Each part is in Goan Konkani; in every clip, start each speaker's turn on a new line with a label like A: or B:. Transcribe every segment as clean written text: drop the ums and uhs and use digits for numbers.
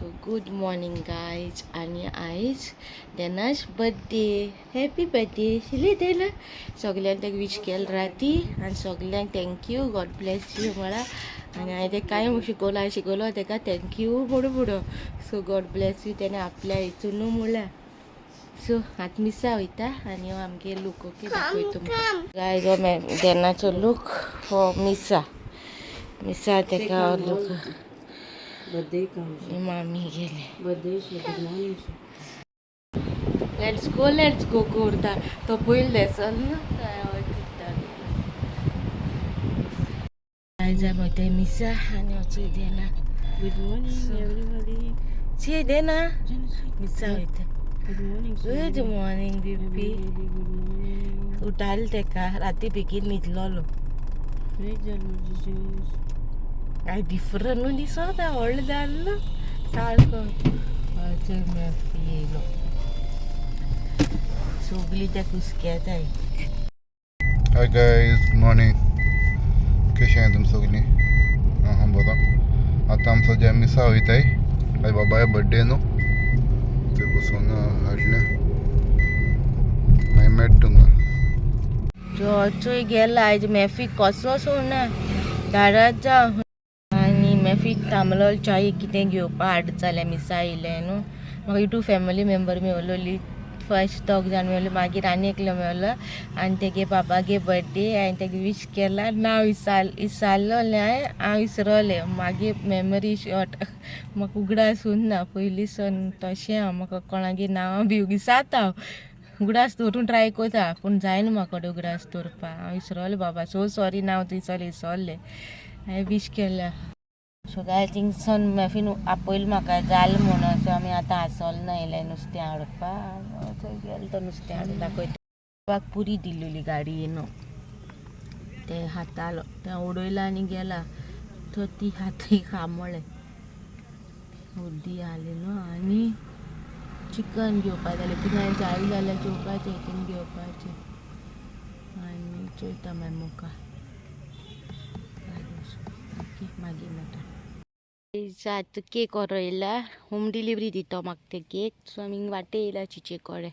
A: So good morning guys. आनी आयज देनाज बर्थडे. हॅपी बर्थडे शिले देना. सगल्यांक ताका विश केलें राती आनी सगल्यांक thank you, God bless you म्हळां. आनी हांवें तेका कांय शिकोवला, हांवें शिकयलो ताका thank you म्हणून म्हणून. सो गॉड ब्लेस you तेणें आपल्या हितून म्हणल्यार. सो आतां मिसा वयता आनी हो आमगे लूक. ओके, दाखयता तुमकां गायज. हो देनाचो लूक फॉर मिसा. मिसा तेका हो look.
B: Birthday comes.
A: मामी गेले.
B: Birthday, so good morning, sir.
A: Let's go, let's go करता तो. पयलीं लेसन आयज आमी वयताय मिसा आनी वचूय देना.
B: Good morning, everybody.
A: शी देना, मिसा वयता.
B: Good morning, sir.
A: Good morning baby.
B: Everybody, good morning.
A: उठाले तेका, राती बेगीन न्हिदलोलो.
B: Praise the Lord Jesus.
A: काय डिफरंट न्हू दिसता, व्हडलो जाल्लो सारको. येयलो, सगळीं त्या कुसक्याताय.
C: Hi guys, good morning. कशें आहाय तुमी सगळीं? आहा बरो. आतां आमी सद्या मिसा वयताय. आयज बाबाय बड्डे न्हू, थंय बसून हाडलें. मागीर मेळटा तुमकां.
A: चोय गेला आयज मॅफीक कसो सोडना, दारात जा. आनी मॅफीक थांबलो, च्याय कितें घेवपा हाड जाल्यार. मिसा येयलें न्हू, म्हाका युट्यूब फॅमिली मेंबर मेवलोली. फर्स्ट दोग जाण मेवले, मागीर आनी एकलो मेवलो आनी तेगे बाबागे बर्थडे. हांवें तेका विश केला. नांव विसारलोलें हांवें, हांव विसरोलें. मागीर मेमरी शॉर्ट, म्हाका उगडास उरना पयलीं सन. तशें हांव म्हाका कोणागे नांवां बी विसारता. हांव उगडास दवरून ट्राय करता, पूण जायना म्हाका उगडास दवरपा. हांव विसरोलें बाबा, सो सॉरी. नांव तुयसोलें, विसरलें. हांवें विश केल्या. सो गायज, थिंगसून मॅफीन आपयलें म्हाका, जालें म्हणून. सो आमी आतां आसोल ना येयले नुस्तें हाडपा. थंय गेले तो नुस्तें हाडून दाखयता. बाबाक पुरी दिल्ली गाडयेन न्हू, ते हातालो तें उडयला आनी गेला. तो ती हाती खा म्हळें. उद्दी हाली न्हू. आनी चिकन घेवपा जालें, थिंगा जाय जाल्यार जेवपाचें, थिंग घेवपाचें. आनी चोयता मागीर मुखार. ओके, मागीर मेळटा. आतां केक ऑर्डर, होम डिलिव्हरी दिता म्हाका ते केक. सो आमी वाटे येयला चिचे कडेन,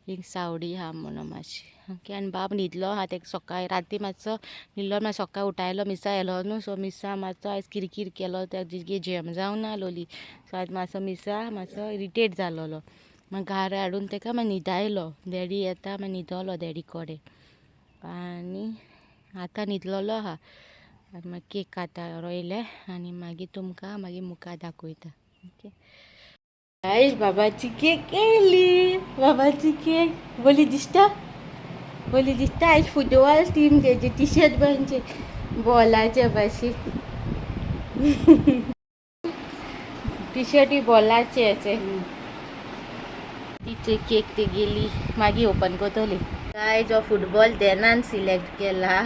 A: एक सावडी आहा म्हणून मातशी. ओके, आनी बाब न्हिदलो आहा. तेका सकाळी, राती मातसो न्हिदलो, मागीर सकाळी उठायलो. मिसा येयलो न्हू, सो मिसा मातसो आयज किरकीर केलो. त्या जिगे झेम जावन आलोली. सो आयज मातसो मिसा मातसो इरिटेट जालोलो. मागीर घरा हाडून तेका मागीर न्हिदायलो. डॅडी येता, मागीर न्हिदलो डॅडी कडेन आनी आतां न्हिदलोलो आहा. आनी मागीर केक आतां रोयले आनी मागीर तुमकां मागीर मुखार दाखयता. ओके आयज बाबाची केक केली. बाबाची केक बरी दिसता, बरी दिसता. आयज फुटबॉल टीम तेजी टी शर्ट बांदचे बॉलाचे भाशेन, टी शर्टूय बॉलाचे अशे. तिचे केक ती गेली, मागीर ओपन करतली. काय जो फुटबॉल देनान सिलेक्ट केला,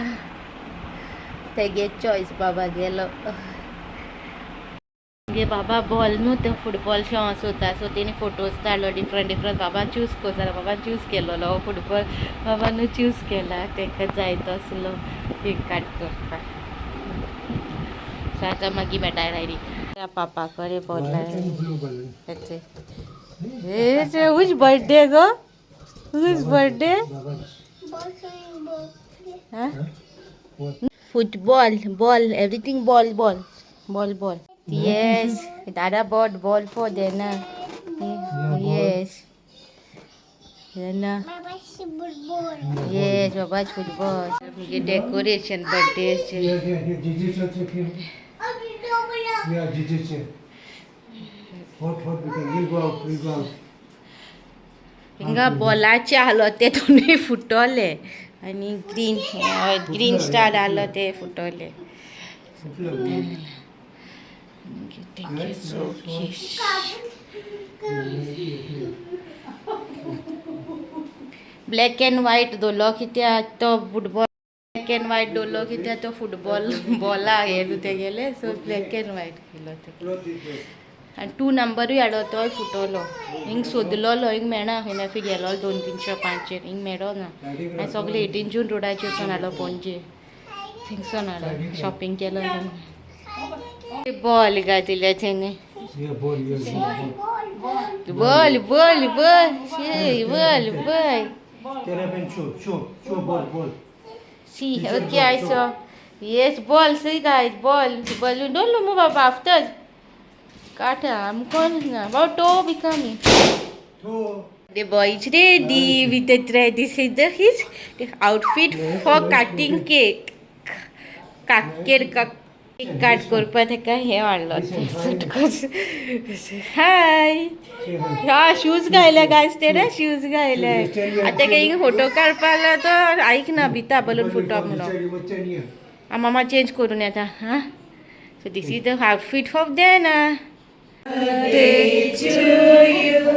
A: तेगे चॉयस. बाबा गेलो गे. बाबा बॉल न्हू ते फुटबॉल शो सोदता. सो तेणी फोटोज काडलो डिफरंट डिफरंट. बाबा चूज करता जाल्यार बाबान चूज केलोलो हो फुटबॉल. बाबानू चूज केला, तेका जाय तसलो केक काट करपाक. सो आतां मागीर मेळटा डायरेक्ट. पापा कडेन पडला. Whose birthday go? Whose birthday? Football, ball, everything ball, ball, ball, ball. Yes, Dada bought ball for Dena. Yes. Dena. Yes, Baba's football. Decoration birthday.
D: Yeah, Jesus also came. Yeah, Jesus. Hot, hot, because we'll go out, we'll go out.
A: हिंगा बॉलाचे आहलो ते दोनूय फुटोले आनी ग्रीन ग्रीन स्टार आहलो ते फुटोले. Thank you so black and white दवरलो कित्याक तो फुटबॉल ब्लॅक एंड व्हायट दवरलो कित्याक तो फुटबॉल बॉला हे न्हू तेगेले. सो ब्लॅक एंड व्हायट केलो ते. आनी टू नंबरूय हाडलो, तोय फुटोलो. हिंग सोदलोलो, हिंग मेळना. खंय मागीर गेलो दोन तीन शॉपांचेर, हिंग मेळो ना. हांवें सगळे 18 जून रोडाचेर वचोन हाडलो, पणजे थिंगसून हाडलो. शॉपिंग केलो. बॉल घातिल्ल्या तेणे.
D: Yeah, ball, yeah, ball.
A: Ball ball ball see ball ball.
D: Tell show, show, show ball, ball.
A: See, okay, I saw. Yes, ball. See, guys, ball. Balloon. Don't move up after. Kata, I'm calling now. About toe becoming.
D: Toe.
A: The boy is ready with the tray. This is the his outfit for cutting cake. Kanker cake cut करपा तेका हें हाडलो सुटकोच. हाय, हा शूज घायले गायज, तेणे शूज घायले. आतां काही फोटो काडपा तो आयक ना, भिता बलून फुटप म्हणून. मामा चेंज करून येता. हा, so this is the outfit for Dena. Birthday to you,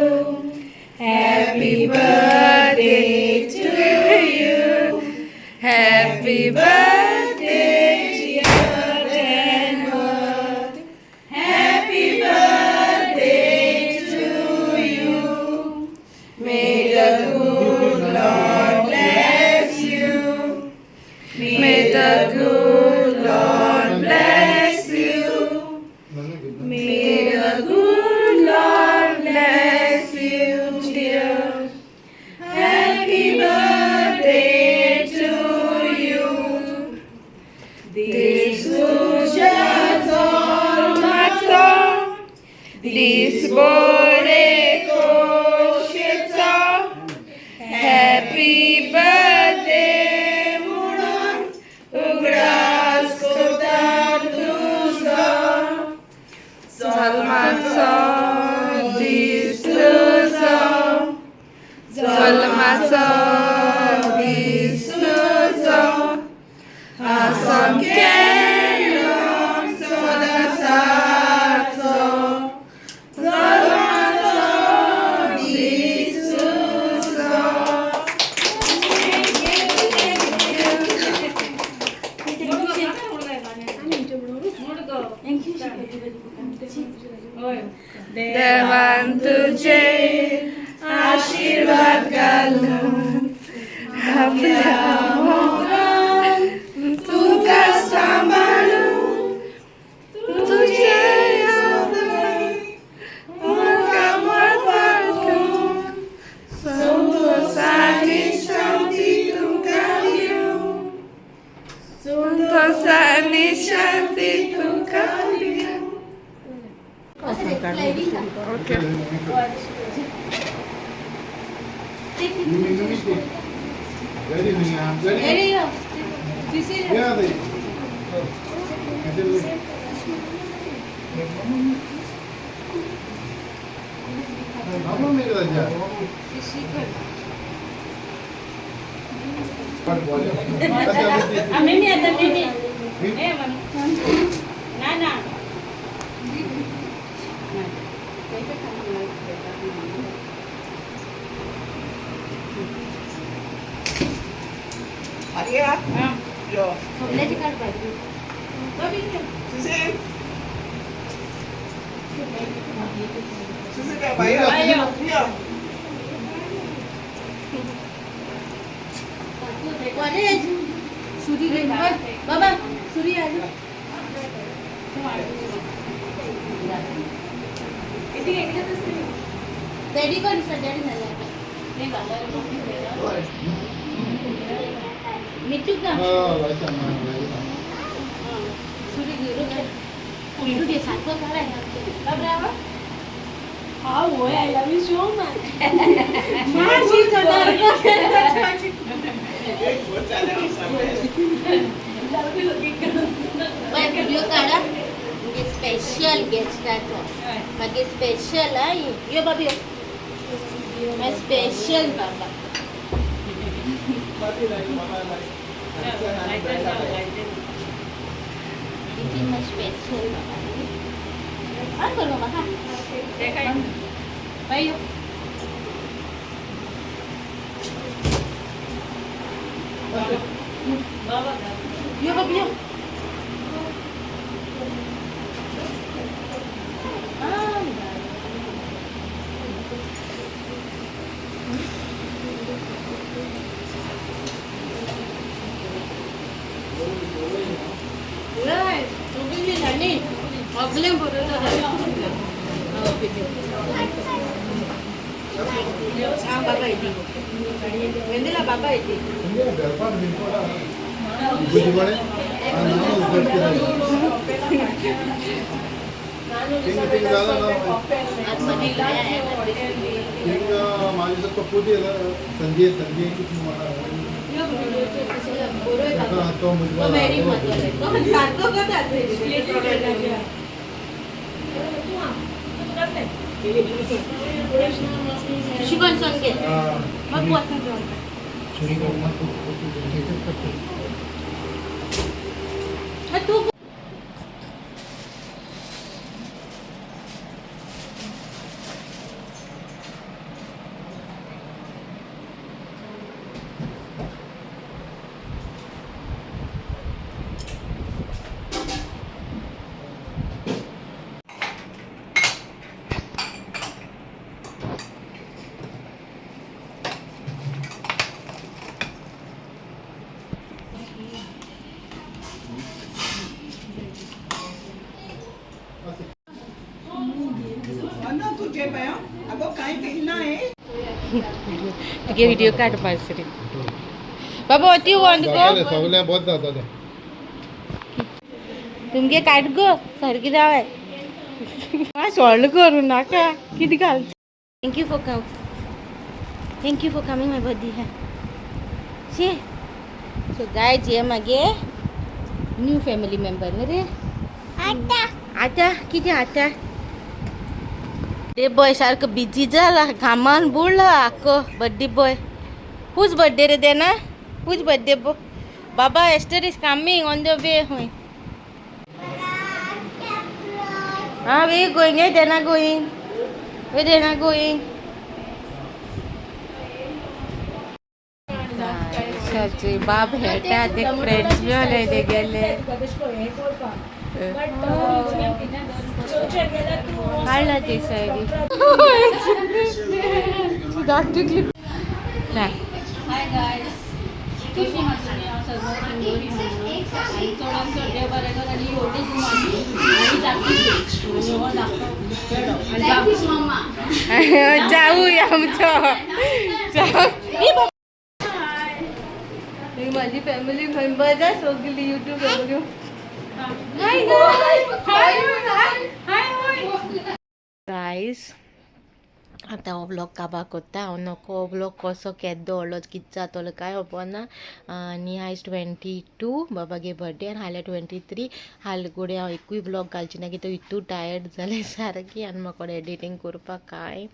A: happy birthday to you, happy birthday dear Denver, happy birthday to you. May the good Lord bless you. May the good Lord bless you. May the good Lord bless you, dear. Happy birthday to you. This जल्माचो दीस बरे खोशेचो, हॅपी बर्थडे म्हणून उगडास करता तुजो. जल्माचो दीस तुजो, जल्माचो दीस तुजो, असंख्य सदासाचो, जल्माचो दीस तुजो. देवान तुझे आशीर्वाद घालून आपल्या मोगान तुका सांबाळून तुझे मुखामळ पाळून संतोष आनी शांती तुमकां दिवं, संतोष आनी शांती तुमकां दिवं.
C: Okay. Ready, Nina? Ready? Yeah, they. Mama Mere Raja.
B: Mimi आता मिमी. ए mummy. ना ना.
A: सगल्याची काडपाची. सुरी घे बाबा, सुरी आली. डॅडी कोण दिसता? डॅडी जाल्यार मिठूक ना. सुरी घे, मिठू घे, सारखो काढाय बाबा.
B: हा होय, I love you so much.
A: माझी व्हिडिओ काढा म्हणजे स्पेशल गेस्टाचो, मागीर स्पेशल. हा, यो बाबी, यो मागीर स्पेशल बाबा. This is my special बाबा. हा कर बाबा, हा बाई यो. यो बाबी यो. सगळें बरोबर.
C: संजय संजय
A: तुगे व्हिडिओ काडपाक रे बाबा अती वंद गो
C: सगळें बरें जातालें.
A: तुमगे काड गो सारकी जावाय सोडलं करू नाका कितें घाल. Thank you for come thank you for coming my birthday. हा शी सो गायज हे मागे न्यू फॅमिली मेंबर न्ही रे. आतां कितें आतां बर्थडे बॉय सारको बिजी जाला घामान बुडला आख्खो बर्थडे बॉय. हुज बर्थडे रे देना? Whose birthday boy? बाबा Esther is coming on the way. हूय हाँ we going है देना गोइंग वे देना गोइंग. बाब हेटा ते फ्रेंड्स मेळले ते गेले काडला ते सायडी doctor clip.
B: Hi guys, कशी आहा तुमी? हांव सगळो बरी आनी चडान चड देव बरें कर. आनी व्हडली मामी आनी धाकटी आनी हो धाकटो चेडो आनी बाबू मामा
A: जाऊया आमचो जाऊ. ही माझी फॅमिली मेंबर्स आहे सगळी YouTube family. Hi hi guys, आतां हो व्लॉग काबार करता हांव. नको हो व्लॉग कसो केदो व्हडलो कितें जातलो कांय खबर ना. आनी आयज 22 बाबागे बर्थडे आनी हाल्यां 23. हाल गोडे हांव एकूय व्लॉग घालची ना की तो इतू टायर्ड जालें सारकी आनी म्हाका एडिटींग करपाक कांय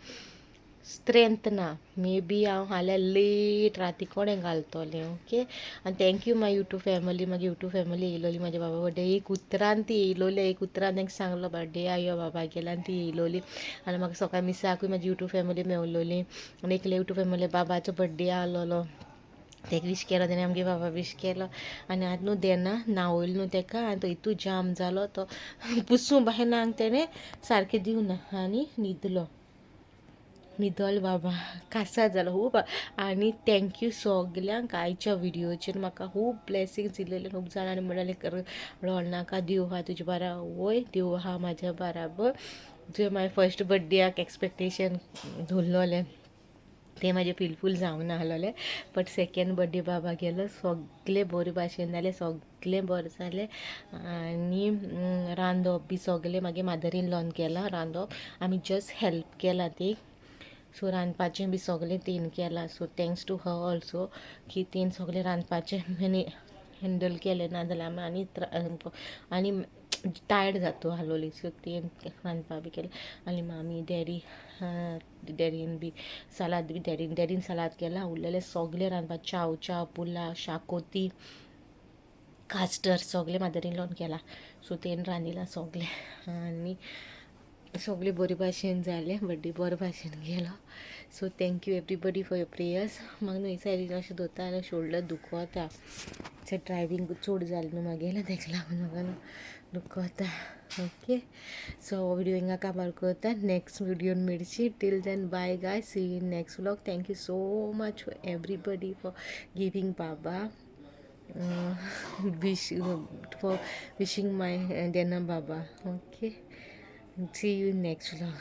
A: स्ट्रेंथ ना. मे बी हांव फाल्यां लेट राती कडेन घालतलें. ओके आनी thank you my YouTube family. म्हाजी यूट्यूब फॅमिली येयलोली म्हाज्या बाबा बर्थडे एक उतरान ती येयलोली. एक उतरान तांकां सांगलो बर्थडे आयो बाबा गेला आनी ती येयलोली. आनी म्हाका सकाळी मिसाकूय म्हाजी यूट्यूब फॅमिली मेवलोली. आनी एकले यूट्यूब फॅमिली बाबाचो बर्थडे आहलोलो तेका विश केलो तेणें आमगे बाबा विश केलो. आनी आतां न्हू देना न्हांवयलो न्हू तेका आनी तो इतू जाम जालो तो पुसूं बाहेर नांग तेणें सारकें दिवना आनी न्हिदलो न्हिदल बाबा कासार जालो खूब. आनी thank you सगल्यांक आयच्या व्हिडियोचेर म्हाका खूब ब्लेसिंग्स दिलेले. खूब जाणांनी म्हणलें रडनाका देव आहा तुजे बारा वय देव आहा म्हाज्या बराबर. तुवें म्हाज्या फर्स्ट बर्थडेयाक एक्सपेक्टेशन धरलोलें तें म्हाजें फिलफूल जावंक नासलोलें. बट सेकेंड बर्थडे बाबा गेलो सगळें बरे भाशेन जालें सगळें बरें जालें. आनी रांदप बी सगळें मागीर मादर इन लॉन केलां रांदप आमी जस्ट हेल्प केलां ती. सो रांदपाचें बी सगळें तेन केलां. So thanks to her also की तेन सगळें रांदपाचें हँडल केलें ना जाल्यार आमी आनी आनी टायर्ड जाता आहलोली. सो तेन रांदपा बी केलें. आनी मामी डॅडी डॅडीन बी सालाद बी डॅडीन डॅडीन सालाद केलां. उरलेलें सगळें रांदपा चाव चाव पुलाव शाकोती कास्टर सगळें मादर इन लॉन केलां. सो तेन रांदिलां सगळें आनी सगळें बरे भाशेन जालें. बड्डे बरे भाशेन गेलो. So thank you everybody for your prayers. म्हाका न्हू सायडीन अशें धरता जाल्यार शोल्डर दुखता. ड्रायवींग चड जालें न्हू मागेलें तेका लागून म्हाका न्हू दुखता. ओके सो हो व्हिडियो हिंगा काबार करता. नेक्स्ट व्हिडियोन मेळची. Till then bye guys, see you in next vlog. Thank you so much for everybody for giving Baba wish for wishing my Dena Baba. Okay, see you in next vlog.